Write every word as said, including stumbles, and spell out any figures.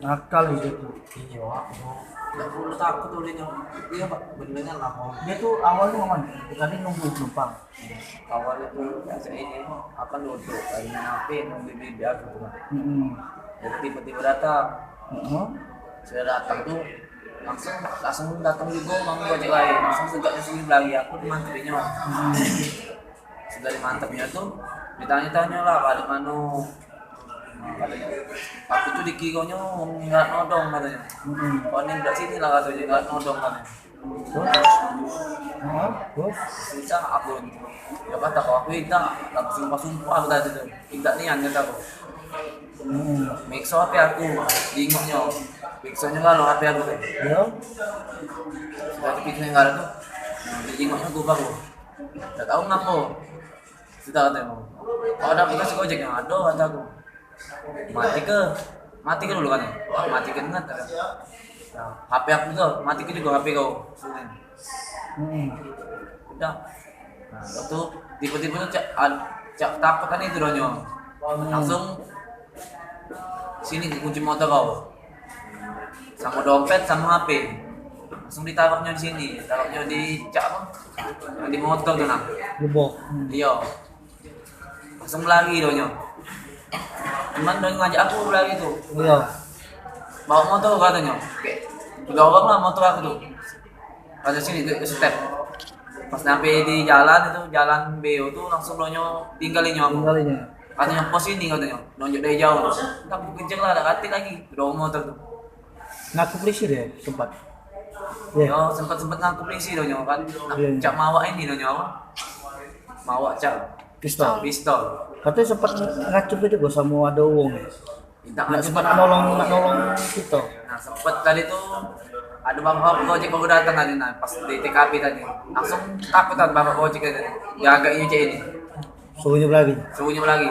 Nakal itu tuh. Iyo, aku. Dak perlu takut olehnya. Iyo, Pak. Bener kan, apa? Dia tuh awalnya aman. Tadi nunggu penumpang. Awalnya tuh kayak ini, apa, duduk, kayak ngapain, nunggu bibi aku tuh. Mm-mm. Jadi tiba-tiba datang. Mm-mm. Sudah datang tuh, langsung, langsung datang juga mang Gojek lain, langsung segaknya sini lagi, aku dimantepinyo. Hmm. Sudah dimantepinyo tuh, ditanya-tanya lah, balik mano. Aku tuh dikironyo wong ninggal nodong, katanya. Hmm. Kau ni dak sini lah, katanya, ninggal nodong, katanya. Terus? Hah? Terus? Susah aku. Ya kata kau, aku indak, langsung sumpah-sumpah, kata tu. Indak nian, kata aku. Hmm. Mekso H P aku, jingoknyo. Meksonyo galo H P aku tu. Yo. Sudah dipikirnyo galo tu. Nah, jingoknyo aku baru. Dak tahu ngapo. Sudah, kata aku. Kau ado aplikasi Gojek yang ado, kata aku. Mati ke? Mati ke dulu, kan? Wah, mati ke ingat, kata. Nah, H P aku tu, mati ke juga H P kau. Hmm. Udah. Nah, waktu tiba-tiba tu cak, ad- cak takut kan itu donyo. Hmm. Langsung sini ke kunci motor kau. Sama dompet, sama H P. Langsung ditaruhnyo di sini, taruhnyo di cak apa? Yang di motor tu nah. Gembok. Hmm. Iyo. Langsung lari donyo. Cuman donyo ngajak aku lari tu. Iyo. Bawa motor katonyo. Didorong lah motor aku tu. Kata sini tu step. Pas nyampe di jalan itu, jalan Beo tu, langsung donyo tinggalinyo aku. Tinggalinyo. Katonyo pos sini katonyo. Nunjuk dari jauh. Tapi kenceng lah, dak katik lagi. Didorong motor tu. Ngaku polisi dia sempat. Yo, sempat-sempat ngaku polisi donyo kan. Nah, iyo, iyo. Cak mawak ini donyo apa? Mawak cak pistol. Pistol. Katanya sempat ngacung itu juga sama ada wong. Minta ngacung sempat nak nolong, nak nolong kita. Nah, sempat tadi tu ada bang Hok Gojek baru datang tadi, nah, pas di T K P tadi. Langsung takut kan bang Hok Gojek tadi. Dia agak ini cak ini. Suruhnya berlari. Suruhnya berlari.